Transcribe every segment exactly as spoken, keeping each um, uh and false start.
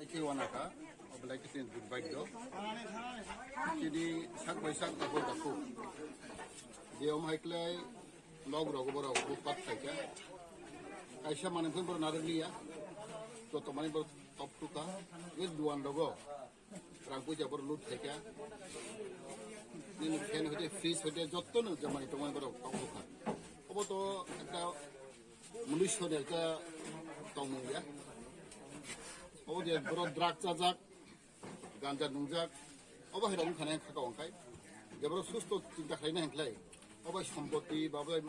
Khe wanakha, obolai khe chini durbaidyo. Chini sak bai sak dakhuk dakhuk. Je om hai klai nok rogo borok bupat khaikha. Kaisa manwi phano borok narwk liya. Joto manwi borok top tukha. Je duan rogo rang puisa borok lut khaikha. Nini fan hoite, fridge hoite, jotono je manwi tongmani borok top tukha. Obo to ekta Manushya ni ekta tongmung ya. Obo je borok drug chajak, ganja nungjak, obo hai rok wngkha nai khaka wngkhai. Je borok susto chinta khlaina hinklai, obo hai sompoti ba bai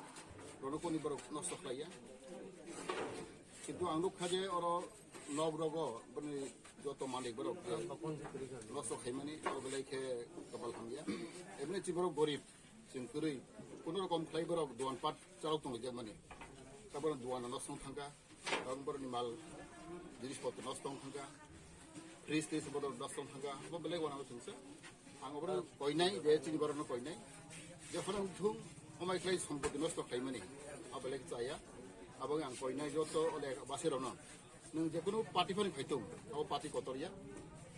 rwnokoni borok nosto khlaiya. Kintu ang nukha je oro nok rogo bini joto malik borok je nosto khaimani, obo belai khe kapal hamya. Ebini chi borok gorib. Chwng kwrwi, kuno rokom khlai borok duan pat chalok tonglaijak mani. Tabok duan nosto wng thangkha, tabok borokni mal jinis potro nosto wng thangkha, fridge twi borok nosto wng thangkha, bo belai wanao chwngsa. Ang obono koinai, je chini borokno koinai. Jephano wngthung, omai khlai sompoti nosto khlaimani, abo belai chaya. Abo ang koinai joto ole basirokno. Nwng jekunu party phani phaitung, abo party kotor ya.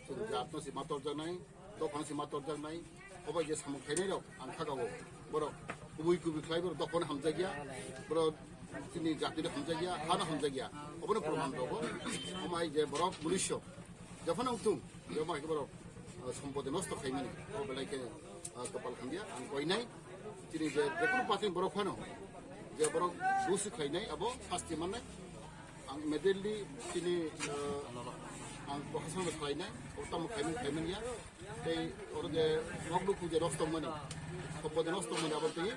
Chwng jatno se ma torjaknai, dophano se ma torjaknai, obo je samung khainai rok ang khakao. Borok kubui kubui khlai borok dophano hamjakya, borok chini jatino hamjakya, hano hamjakya. Obono proman rogo. Omai je borok munisyo, jephano wngthung, je omai borok, ah, sompoti nosto khaimani, obo belai khe, ah, kapal hamya, ang koinai. Chini je jekunu party borok phano, je borok dusi khlainai, abo sasti mannai. Ang immediately chini, eh, ang prohasan bai khlainai, o tamo khaimani, khaimani ya. Tei oro je nok nukhung je nosto wngmani, sompoti nosto wngmani abo twi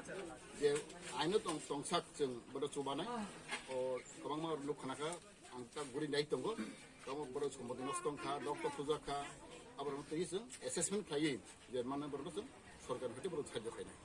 je aino tong, tongsak chwng bodo chubanai. O kwbangma nuk khanakha, ang ta guri nai tongo. Tamo bodo sompoti nosto wngkha, nok tok tujak kha, abo twi chwng assessment khlaiwi je mane bodo chwng sorkar hoite bodo sajjo khainai.